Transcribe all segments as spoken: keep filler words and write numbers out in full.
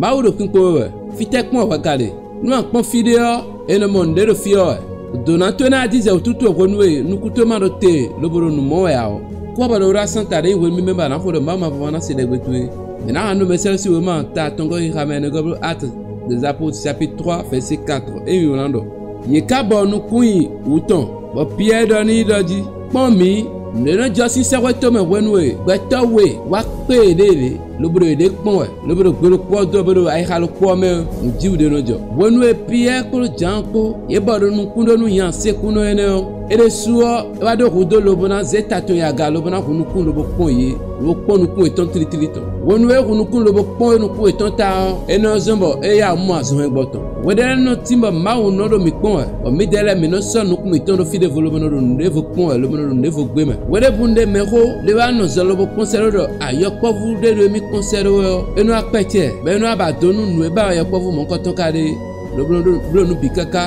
Mawu ɖo kpínkpɔ́n we wɛ. Fítɛ́ kpɔ́n wɛ hwɛ ka ɖe? Nú a kpɔ́n fí ɖé ɔ́, è nɔ mɔ nǔɖé ɖo fí ɔ́ wɛ. Dǒ ná towe ná dízɛ wǔtútú hwenu e nukúntówe ma ɖo te lobo ɖo nǔ mɔ wɛ ǎ ɔ́. Kú ɔ́ bɔ ɖo wlá sán ta ɖě nyí hwenu mímɛ́ bɔ a nǎ xo ɖɔ Mawu mavɔ́ ná se ɖɛgbe towe. Mɛ̌ ná ha nú mɛ sɛ́ sín wěma ta atɔngɔ́ xixa mɛ énɛ́ gɔ́ bló Actes des Apôtres chapitre trois verset quatre é nyí wlán ɖɔ: Yě ká bɔ nukún nyi wǔ tɔn, bɔ Piyɛ́ɛ ɖɔ n'i ɖɔ jí: Kpɔ́n mǐ, nǔ e nɔ jɔ sín sɛ́xwé tɔn mɛ hwenu e gbɛtɔ́ we wá kpé yěɖée lě, lobo ɖo yěɖée kpɔ́n wɛ, lobo ɖo gbe ɖokpó ɔ́ dó bó ɖo ayixa ɖokpó ɔ́ mɛ ɔ́, nǔjíwǔ ɖé nɔ jɔ. Hwenu e Piyɛ́ɛ kpó Jǎan kpó yě bɔ ɖo nukún ɖó nú nya sékúnɔ énɛ́ ɔ́, é ɖésú ɔ́, é wá ɖó hǔn dó lobo ná zé ta tɔn yi aga lobo ná hun nukún lobo kpɔ́n yě, lobo kpɔ́n nukún yětɔn tlítlí tɔn. Hwenu e é hun nukún lobo kpɔ́n nukún yětɔn ta ɔ́, énɛ́ ɔ́ zɔ́n bɔ éyɛ́ ǎ mɔ azɔn hɛngbɔ tɔn. Hweɖénɛ́ nɔ tín bɔ Mawu nɔ ɖo mǐ kpɔ́n wɛ, bɔ mǐdɛɛ lɛ́ɛ mǐ nɔ sɔ́ nukún mǐtɔn ɖo fí ɖěvo lobo nɔ ɖo nǔɖévo kpɔ́n wɛ lobo nɔ ɖo nǔɖévo gbé mɛ. Hweɖěbǔnu ɖé mɛxó ɖé wá nɔ zɔ lobo kpɔ́n sɛ́ ɖó ɖɔ ayɔkpɔ́vú ɖé ɖo émí kpɔ́n sɛ́ ɖó wɛ ɔ́, é nɔ wá kpɛ́ acɛ, bɔ é nɔ wá ba do nú nǔ e ba ayɔkpɔ́vú mɔ̌hunkɔtɔn ka ɖe é, lobo nɔ ɖó bló nǔ bǐ káká,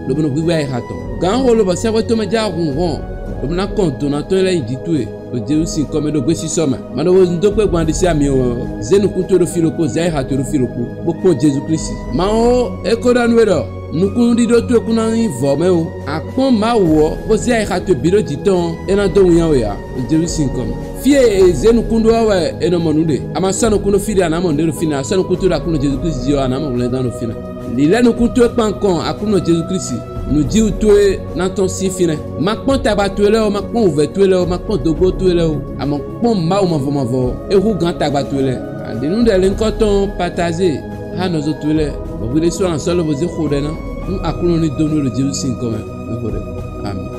lobo nɔ gbígbá ayixa tɔn. Gǎnxó lobɔ sɛ́xwé tɔn mɛ já hun hɔn, lobo ná kɔn dǒnatɔ́ lɛ́ɛ nyi jǐ towe ɖo Jezu sín kɔ mɛ ɖo gbésisɔ mɛ. Ma ɖo wezun dó kpé gbɔn aɖisí amyɔ wɛ ɔ́, zé nukún towe ɖo fí ɖokpó, zé ayixa towe ɖo fí ɖokpó, bó kpɔ́n Jezu Klísu. Mawu ɔ́, é ko ɖɔ nú we ɖɔ nukúnɖíɖó towe kún ná nyí vɔ̌ mɛ ó. A kpɔ́n Mawu ɔ́, bó zé ayixa towe bǐ ɖó jǐ tɔn ɔ́, é ná dó winnyá we ǎ, ɖo Jezu sín kɔ mɛ. Fí e è zě nukún ɖó ɔ́ wɛ è nɔ mɔ nǔ ɖe. A ma sɔ́ nukún ɖó fí ɖé, a nǎ mɔ nǔɖé ɖo fínɛ́, a sɔ́ nukún towe ɖo Aklúnɔ Jezu Klísu jí ɔ́, a nǎ mɔ hwlɛngán ɖo fínɛ́. Lǐlɛ́ nukún towe kpan kɔn Aklúnɔ Jezu Klísu, nǔjíwǔ towe ná tɔ́n sín fínɛ́. Ma kpɔ́n tagba towe lɛ́ɛ ó, ma kpɔ́n wǔvɛ́ towe lɛ́ɛ ó, ma kpɔ́n dógbó towe lɛ́ɛ ó, amɔ̌ kpɔ́n Mawu mavɔ mavɔ ɔ́, é hú gǎn tagba towe lɛ́ɛ. Aɖǐnúɖɛlɛ́nkɔ́tɔn ɔ́, pata zé xá nɔzo towe lɛ́ɛ, bɔ hwi ɖésú a nǎ sɔ́ lobo zé xo ɖɛ ná, nú Aklúnɔ ní dó nú we ɖo Jezu sín kɔ mɛ, mi xo ɖɛ. Amǐ.